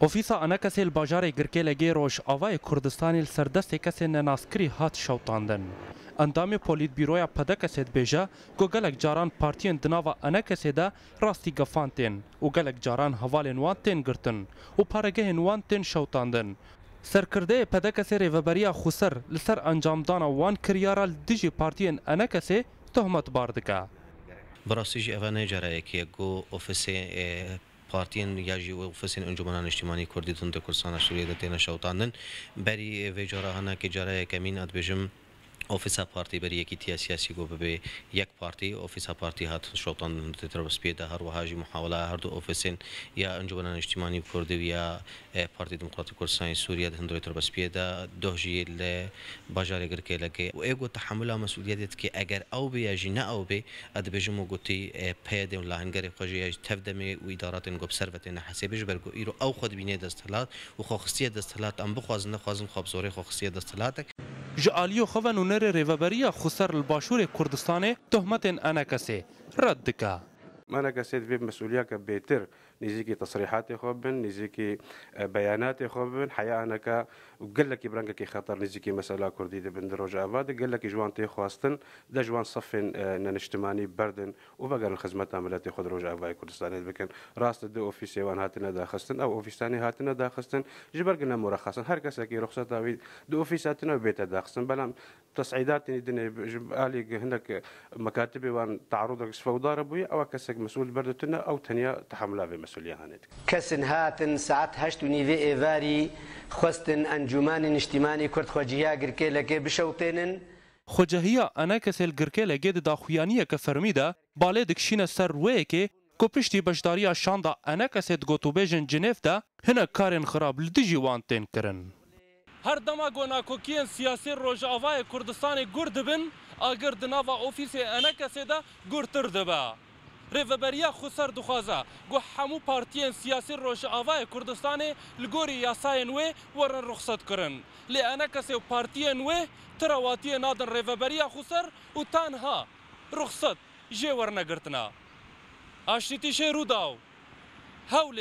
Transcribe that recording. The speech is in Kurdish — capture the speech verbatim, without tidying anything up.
Ofîsa Enekesê li bajarê Girkêlegê Rojavayê Kurdistanê li ser destê kesên nenaskirî hat şewtandin. Endamê Polîtbîroya P D Kesê dibêje ku gelek caran partiyên di nava Enekesê de rastî gefan tên û gelek caran hevalên wan tên girtin û paregehên wan tên şewtandin. Serkirdeyê P D Kesê Rêveberiya Xweser li ser encamdana wan kiryara li dijî partiyên Enekesê tohmetbar dike. Bi rastî jî eva ne cara yekê ye ku ofisê, e, partiyên ya jî ofisên Encûmena Niştimanî Kurdî di Kurdistana Sûriyê de têne şewitandin. Berî vê cara hene ke cara yekemîn, ez dibêjim, ofîsa partî berî yekîtiya siyasî ku bibe yek partî, ofîsa partî hat şewitandin di Rêweberiya Xweser de, her wiha jî muhawela her du ofîsên ya Encûmena Niştimanî Kurdî û ya, e, Partî Demokratîk Kurdistanê Sûriye di Rêweberiya Xweser de, doh jî li bajarê Girkêlekê. Û ê ku tehemula mesûliyetê dike, eger ew bê ya jî ne ew bê, ez dibêjim û gotî, e, PYD û lahengerê xwe jî ya jî tev demê û îdaratên ku bi ser ve têne hesêbê, ji ber ku îro ew xwe dibîne desthilat û xwe xistiye desthilat, em bixwazin nexwazin xwe bi zorê xwe xistiye desthilatek. Ji aliyê xwe ve nûnerê Rêveberiya Xweser li Başûrê Kurdistanê tohmetên Enekesê red dike. Enekesê divê mesûliyeke bêtir nêzîkî tesrîhatê xwe bibin, nêzîkî, e, beyanatê xwe bibin. Heya Eneke û gelekî bi rengekî xeter nêzîkî mesela Kurdî dibin di Rojava de. Gelekî ji wan tê xwestin, de ji wan sefên, e, neniştimanî berdin û vegerin xizmeta miletê xwe di Rojavayê Kurdistanê bikin. Rast e, du ofîsê wan hatine daxistin. Ew ofîsanê hatine daxistin ji ber ku ne murexxes in. Her kesekî ruxseta wî di ofîsa tune bête daxistin. Belam tes'îdatên din ê ji alî hinek mekatibê wan te'arudek ji fewda re bûye, ew kesek mesûl ber de tune, ew tenya tehemula vê mesûliya hanê dike. Kesin hatin saet heşt û nîvê êvarî xwestin Encûmanê Niştîmanî Kurd xweciya Girkêlekê bişewtênin. Xwecehiya Enekesê li Girkêlekê di daxuyaniyeke fermî de balê dikişîne ser wê yekê ku piştî beşdariya şanda Enekesê di gotûbêjên Cinêv de hinek karên xirab li dijî wan tên kirin. Her dema ku nakokiyên siyasî Rojavayê Kurdistanê gur dibin, agir di nava ofîsê Enekesê de gurtir dibe. Rêveberiya Xweser dixwaze ku hemû partiyên siyasî Rojavayê Kurdistanê li gorî yasayên wê werin ruxsetkirin. Lê Enekesê û partiyên wê ti rewatiyê nadin Rêveberiya Xweser û tenha ruxset jê wernegirtina. Aştîtîşê Rûdaw, Hewlêr.